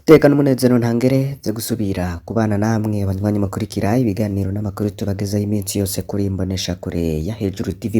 Iteka n'umunezero ntangere vyo gusubira kubana namwe banywanyi mukurikira ibiganiro n'amakuru tubagezaho iminsi yose kuri Imboneshakure ya Hejuru TV.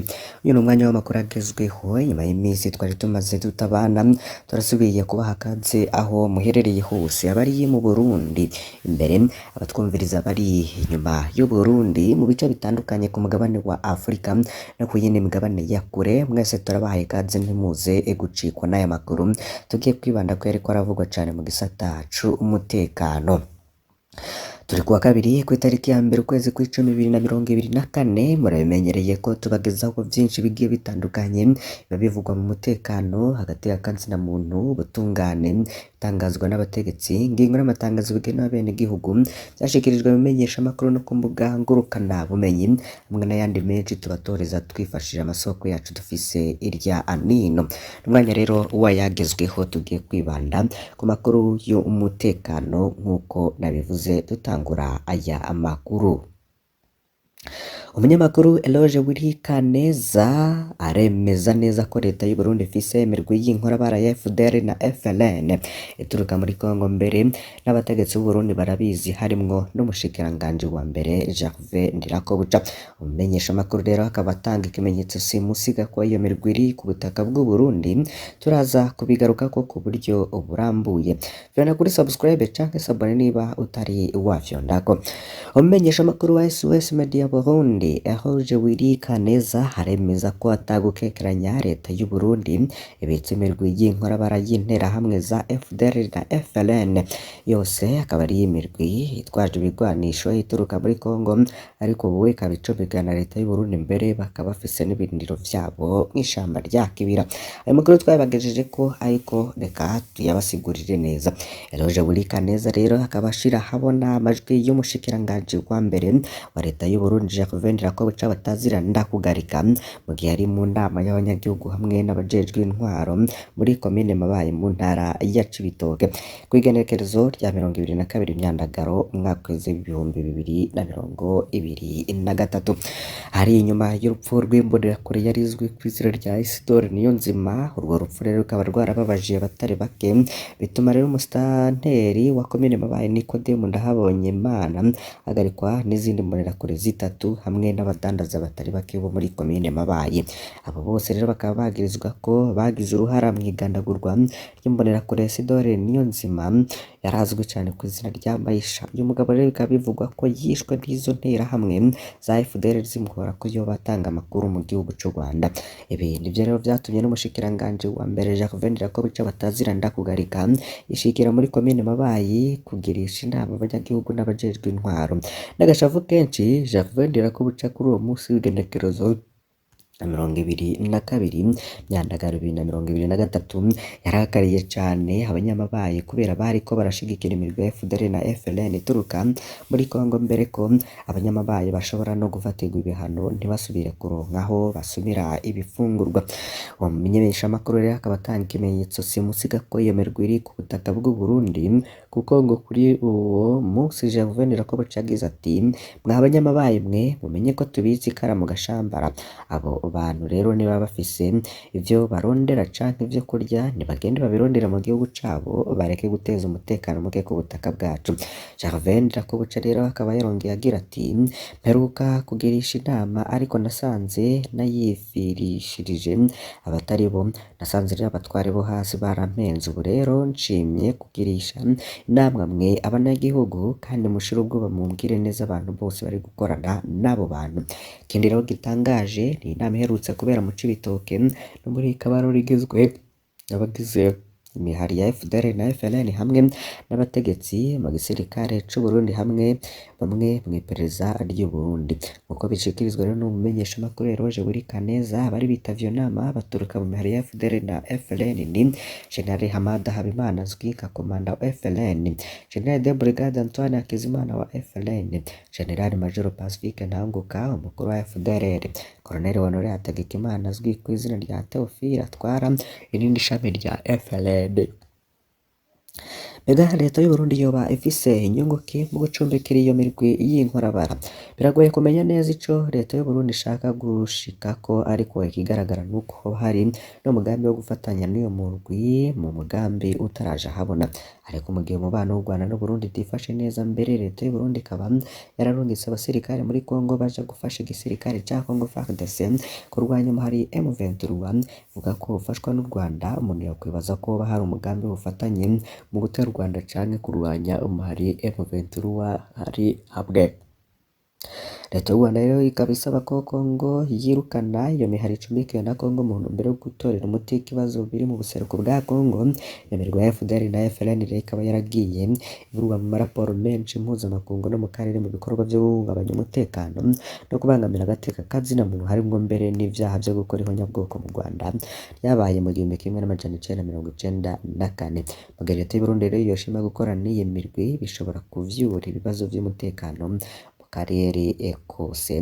Uyu ni umwanya w'amakuru agezweho nyuma y'iminsi twari tumaze tutabana, turasubiye kubaha akaze aho muherereye hose, abari mu Burundi imbere, abatwumviriza bari inyuma y'Uburundi, mu bice bitandukanye ku mugabane wa Afrika no ku yindi migabane ya kure, mwese turabahaye ikaze ntimuze gucikwa n'aya makuru tugiye kwibanda ko yariko aravugwa cane mu gisata c'umutekano. Turi kuwa kabiri kw'itariki ya mbere ukwezi kw'icumi 2024, murabimenyereye ko tubagezaho vyinshi bigiye bitandukanye biba bivugwa mu mutekano hagati ya kanzina muntu, ubutungane, bitangazwa n'abategetsi, ingingo n'amatangazo bigenewe abenegihugu, vyashikirijwe mu menyeshamakuru no ku mbuga ngurukana bumenyi, hamwe n'ayandi menshi tubatoreza twifashishije amasoko yacu dufise irya anino. Umwanya rero wayagezweho tugiye kwibanda ku makuru y'umutekano nk'uko nabivuze dutangura aya makuru. Umunyamakuru Eloge Wirikaneza aremeza neza ko leta y'u Burundi ifise imirwi y'inkorabara ya FDL na FLN ituruka muri Congo, mbere n'abategetsi b'u Burundi barabizi harimwo n'umushikiranganji wa mbere Gervais Ndirakobuca. Umumenyeshamakuru rero akaba atanga ikimenyetso simusiga ko iyo mirwi iri ku butaka bw'u Burundi, turaza kubigarukako ku buryo burambuye. Vyona kuri subscribe canke s'abonner niba utari wafyondako. Umumenyeshamakuru wa SOS Media Burundi Eloge Wirikaneza aremeza ko atagukekeranya leta y'u Burundi ibitse imirwi y'inkorabara y'interahamwe za FDL na FLN, yose akaba ari imirwi itwaje ibigwanisho ituruka muri Congo, ariko ubu ikaba icumbikana na leta y'u Burundi, mbere bakaba bafise n'ibirindiro vyabo mw'ishamba rya Kibira. Ayo makuru twayabagejeje ko ariko reka tuyabasigurire neza. Eloge Wirikaneza rero akaba ashira ahabona amajwi y'umushikiranganji wa mbere wa leta y'u Burundi Gervais Ndirakobuca batazira ndakugarika, mu gihe ari mu nama y'abanyagihugu hamwe n'abajejwe intwaro muri komine Mabayi mu ntara ya Cibitoke kw'igenekerezo rya 22 Myandagaro umwaka w'2023. Hari inyuma y'urupfu rw'imbonerakure yari izwi kw'izina rya Isidore Niyonzima. Urwo rupfu rero rukaba rwarababaje abatari bake, bituma rero umusitanteri wa komine Mabayi Nikodemu Ndahabonyimana ahagarikwa n'izindi mbonerakure zitatu hamwe n'abadandaza batari bake bo muri komine Mabayi. Abo bose rero bakaba bagirizwa ko bagize uruhara mw'igandagurwa ry'imbonerakure Isidore Niyonzima yarazwi cane kw'izina rya Maisha. Uyu mugabo rero bikaba bivugwa ko yishwe n'izo nterahamwe za FDL zimuhora ko yoba atanga amakuru mu gihugu c'u Rwanda. Ibi nivyo rero vyatumye n'umushikiranganji wa mbere Gervais Ndirakobuca batazira ndakugarika yishikira muri komine Mabayi kugirisha inama abanyagihugu n'abajejwe intwaro. N'agashavu kenshi Gervais Ndirakobuca kuri uwo musi w'igenekerezo na 22 Myandagaro 2023 yarakariye cane abanyamabayi kubera bariko barashigikira imirwi ya FDL na FLN ituruka muri Congo, mbere ko abanyamabayi bashobora no gufatirwa ibihano ntibasubire kuronka aho basumira ibifungurwa. Uwo mumenyeshamakuru rero akaba atanga ikimenyetso simusiga ko iyo mirwi iri ku butaka bw'u Burundi, kuko ngo kuri uwo musi Gervais Ndirakobuca yagize ati: "Mwa banyamabayi mwe mumenye ko tubizi kara mu gashambara. Abo bantu rero niba bafise ivyo barondera canke ivyo kurya nibagende babirondera mu gihugu cabo, bareke guteza umutekano muke ku butaka bwacu." Gervais Ndirakobuca rero akaba yarongeye agira ati: "Mperuka kugirisha inama ariko nasanze nayifirishirije abatari bo, nasanze rero abatware bo hasi barampenze, ubu rero nshimye kugirisha inama mwe abanyagihugu kandi mushire ubwoba mumbwire neza abantu bose bari gukorana n'abo bantu." Ikindi rero gitangaje ni inama iherutse kubera mu Cibitoke no muri Kabarore igizwe n'abagize imihari ya FDL na FLN hamwe n'abategetsi mu gisirikare c'u Burundi hamwe bamwe mw'iperereza ry'u Burundi. Nkuko bishikirizwa rero n'umumenyeshamakuru Eloge Wirikaneza, abari bitavye iyo nama baturuka mu mihari ya FDL na FLN ni General Hamada Habimana azwi nka komanda wa FLN, General de Brigade Antoine Hakizimana wa FLN, General Major Pacifique Ntanguka umukuru wa FDLR, Colonel Honore Hategekimana azwi kw'izina rya Theophile atwara irindi shami rya FLN. Mbega leta y'Uburundi yoba ifise inyungu ki mu gucumbikira iyo mirwi y'inkorabara? Biragoye kumenya neza ico leta y'Uburundi ishaka gushikako, ariko ikigaragara nuko hari n'umugambi wo gufatanya n'uyo murwi mu mugambi utaraja ahabona. Ariko mu gihe umubano w'u Rwanda n'Uburundi utifashe neza, mbere leta y'Uburundi ikaba yararungitse abasirikare muri Congo baja gufasha igisirikare ca Congo FARDC kurwanya umuhari M23 ivuga ko ufashwa n'u Rwanda, umuntu yokwibaza ko hoba hari umugambi w'ubufatanye mu gutera u Rwanda canke kurwanya umuhari M23 ari hamwe. Leta y'u Rwanda rero ikaba isaba ko Congo yirukana iyo mihari icumbikiwe na Congo mu ntumbero yo gutorera umuti ibibazo biri mu buseruko bwa Congo. Iyo mirwi ya FDL na FLN rero ikaba yaragiye ivurwa mu maraporo menshi mpuzamakungu no mu karere mu bikorwa vyo guhungabanya umutekano no kubangamira agateka kazina muntu, harimwo mbere n'ivyaha vyo gukora ihonyabwoko mu Rwanda ryabaye mu 1994. Mu gihe leta y'Uburundi rero yoshima gukorana n'iyi mirwi, bishobora kuvyura ibibazo vy'umutekano mu karere kose,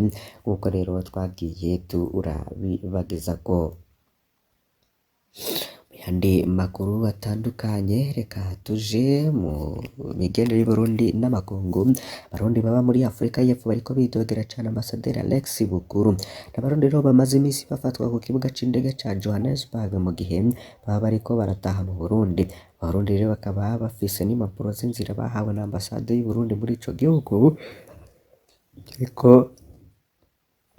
nk'uko rero twagiye turabibagezako. Mu yandi makuru atandukanye, reka tuje mu migenderanire y'Uburundi n'amakungu. Abarundi baba muri Afrika y'Epfo bariko bidogera cane Ambasaderi Alex Bukuru. N'abarundi rero bamaze imisi bafatwa ku kibuga c'indege ca Johannesburg mu gihe baba bariko barataha mu Burundi. Abarundi rero bakaba bafise n'impapuro z'inzira bahawe na ambasade y'Uburundi muri ico gihugu, ariko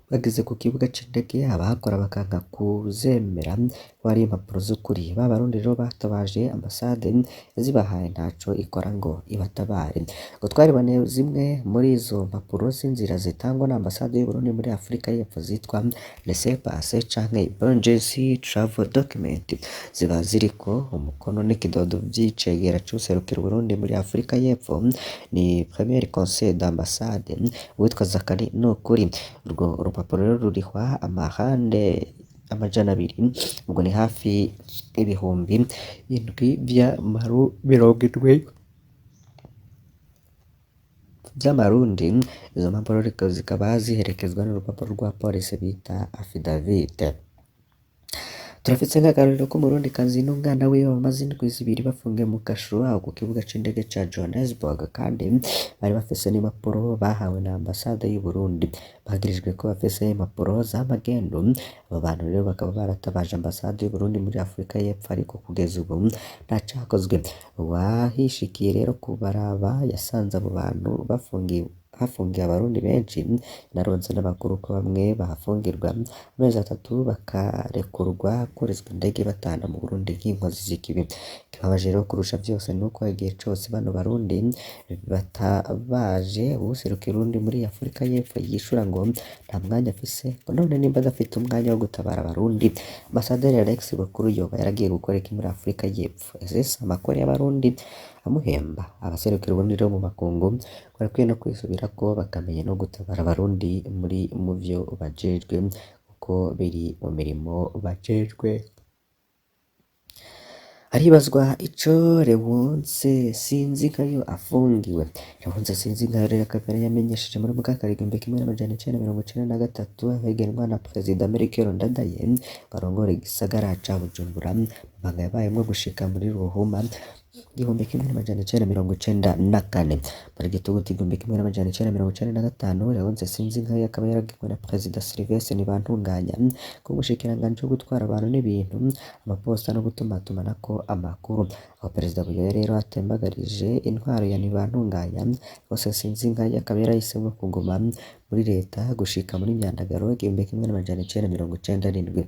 bageze ku kibuga c'indege abahakora bakanka kuzemera ko ari impapuro z'ukuri. Ba barundi rero batabaje ambasade yazibahaye ntaco ikora ngo ibatabare. Ngo twariboneye zimwe muri izo mpapuro z'inzira zitangwa na ambasade y'Uburundi muri Afrika y'Epfo zitwa Laissez passer canke Emergency Travel Document, ziba ziriko umukono n'ikidodo vy'icegera c'uwuserukira Uburundi muri Afrika y'Epfo ni Premier Conseil d'Ambassade uwitwa Zakari Nukuri. Urwo rupapuro rero rurihwa amahande 200, ubwo ni hafi 7,000 vy'amaru 70 vy'amarundi. Izo mpapuro rero zikaba ziherekezwa n'urupapuro rwa polisi bita affidavit. Turafise nk'akarorero k'umurundikazi n'umwana wiwe bamaze indwi zibiri bafungiwe mu kasho aho ku kibuga c'indege ca Johannesburg, kandi bari bafise n'impapuro bahawe na ambasade y'Uburundi. Bagirijwe ko bafise impapuro z'amagendu. Abo bantu rero bakaba baratabaje ambasade y'Uburundi muri Afrika y'Epfo, ariko kugeza ubu ntacakozwe. Uwahishikiye rero kubaraba yasanze abo bantu bafungiwe hafungiwe abarundi benshi, naronse n'amakuru ko bamwe bahafungirwa amezi 3 bakarekurwa kurizwa indege batahana mu Burundi nk'inkozi z'ikibi. Ikibabaje rero kurusha vyose nuko igihe cose bano barundi batabaje uwuserukira Uburundi muri Afrika y'Epfo yishura ngo nta mwanya afise, ngo none nimba adafite umwanya wo gutabara abarundi, Ambasaderi Alex Bukuru yoba yaragiye gukora iki muri Afrika y'Epfo? Ese si amakori y'abarundi amuhemba? Abaserukira Uburundi rero mu makungu barakwiye no kwisubirako bakamenya no gutabara abarundi muri muvyo bajejwe, kuko biri mu mirimo bajejwe. Haribazwa ico Leonce Sinzinkayo afungiwe. Leonce Sinzinkayo rero akaba yari yamenyesheje muri Mukakaro 1993 ahegenwa na Perezida Melchior Ndadaye ngo arongore igisagara ca Bujumbura, amabanga yabayemwo gushika muri Ruhuma 1994. Muri Gitugutu 1995 Leonce Sinzinkayo akaba yaragenwe na Perezida Sylvestre Ntibantunganya ko umushikiranganji wo gutwara abantu n'ibintu, amaposta no gutumatumanako amakuru. Aho Perezida Buyoya rero atembagarije intwaro ya Ntibantunganya, Leonce Sinzinkayo akaba yarahisemwo kuguma muri leta gushika muri Myandagaro 1997.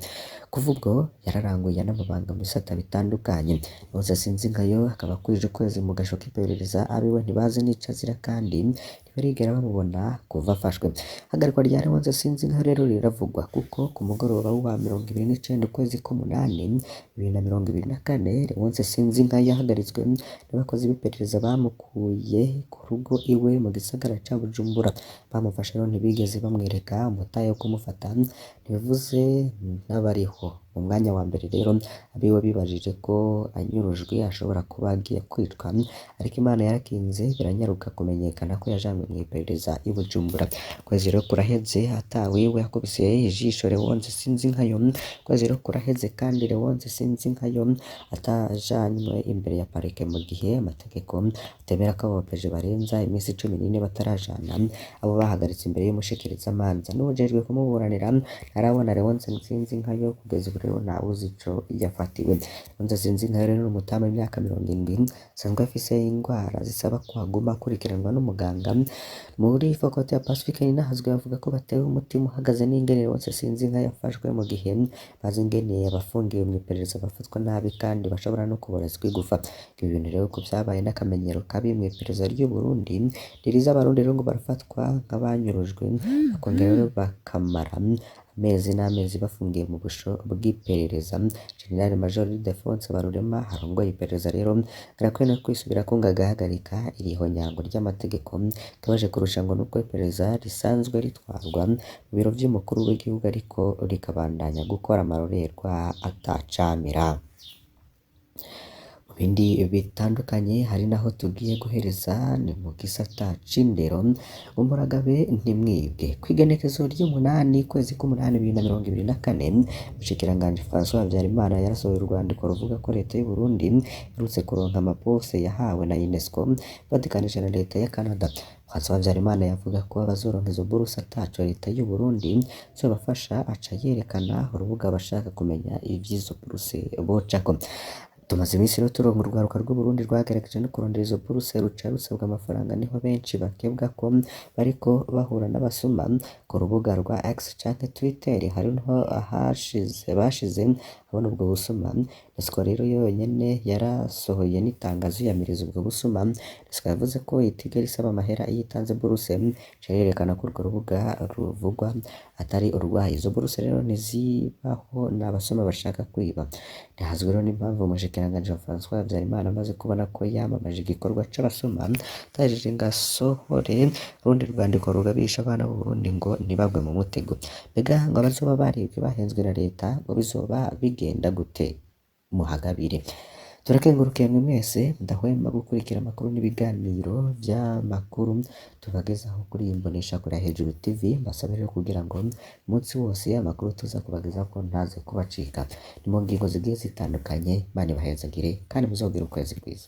Kuva ubwo yararanguye n'amabanga mu bisata bitandukanye. Leonce Sinzinkayo akaba akwije ukwezi mu gasho k'iperereza, abiwe ntibazi n'ico azira kandi ntibarigera bamubona kuva afashwe. Ihagarikwa rya Leonce Sinzinkayo rero riravugwa kuko ku mugoroba w'uwa 29 ukwezi k'umunani 2024 Leonce Sinzinkayo yahagaritswe n'abakozi b'iperereza bamukuye ku rugo iwe mu gisagara ca Bujumbura. Bamufashe rero ntibigeze bamwereka umutahe wo kumufata, ntibivuze n'abariho. Mu mwanya wa mbere rero abiwe bibajije ko anyurujwe ashobora kuba agiye kwicwa, ariko Imana yarakinze biranyaruka kumenyekana ko yajanywe mw'iperereza i Bujumbura. Ukwezi rero kuraheze atawiwe akubise ijisho Léonce Sinzinkayo. Ukwezi rero kuraheze kandi Léonce Sinzinkayo atajanywe imbere ya parike mu gihe amategeko atemera ko abapeje barenza iminsi 14 batarajana abo bahagaritse imbere y'umushikirizamanza. N'uwujejwe kumuburanira ntarabona Léonce Sinzinkayo, kugeza ubu rero ntawuzi ico yafatiwe. Léonce Sinzinkayo rero ni umutama w'imyaka 70 asanzwe afise ingwara zisaba ko aguma akurikiranwa n'umuganga. Muri Faculté ya Pacifique Ninahazwe bavuga ko batewe umutima uhagaze n'ingene Léonce Sinzinkayo yafashwe mu gihe bazi ingene abafungiwe mw'iperereza bafatwa nabi kandi bashobora no kuborezwa igufa. Ibi bintu rero ko vyabaye n'akamenyero kabi mw'iperereza ry'u Burundi ririza abarundi rero ngo barafatwa nk'abanyurujwe bakongera rero bakamara amezi n'amezi bafungiye mu busho bw'iperereza. General Major Ildefonse Barurema arongoye iperereza rero arakwiye no kwisubirako ngo agahagarika iri honyango ry'amategeko. Ikibabaje kurusha ngo nuko iperereza risanzwe ritwarwa mu biro vy'umukuru w'igihugu ariko rikabandanya gukora amarorerwa atacamira. Mu bindi bitandukanye hari naho tugiye guhereza ni mu gisata c'indero. Umuragabe ntimwibwe kw'igenekezo ry'umunani kwezi k'umunani 2024, umushikiranganji François Habyarimana yarasohoye urwandiko ruvuga ko leta y'u Burundi iherutse kuronka amaburse yahawe na UNESCO ifatikanije na leta ya Canada. François Habyarimana yavuga ko abazoronka izo buruse ataco leta y'u Burundi izobafasha, aca yerekana urubuga abashaka kumenya ivy'izo buruse bocako. Tumaze iminsi rero turonka urwaruka rw'Uburundi rwagerageje no kurondera izo buruse ruca rusabwa amafaranga, niho benshi bakebwa ko bariko bahura n'abasuma ku rubuga rwa X canke Twitter. Hariho bashize abona ubwo busuma. UNESCO rero yonyene yarasohoye n'itangazo yiyamiriza ubwo busuma. UNESCO yavuze ko itigera isaba amahera iyo itanze buruse, ica yerekana ko urwo rubuga ruvugwa atari urwayo. Izo buruse rero ntizibaho n'abasuma bashaka kwiba. Ntihazwi rero n'impamvu umushikiranganji wa François Habyarimana amaze kubona ko yamamaje igikorwa c'abasuma atahejeje ngo asohore urundi rwandiko rugabisha abana b'Uburundi ngo ntibagwe mu mutego. Mbega ngo abazoba baribwe bahenzwe na leta ngo bizoba bigenda gute? Muhagabire. Turakengurukiye mwe mwese mudahwema gukurikira amakuru n'ibiganiro vy'amakuru tubagezaho kuri iyi mboneshakure ya Hejuru TV. Mbasabe rero kugira ngo umunsi wose amakuru tuza kubagezaho ntaze kubacika. Ni mu ngingo zigiye zitandukanye. Imana ibahezagire kandi muzogire ukwezi kwiza.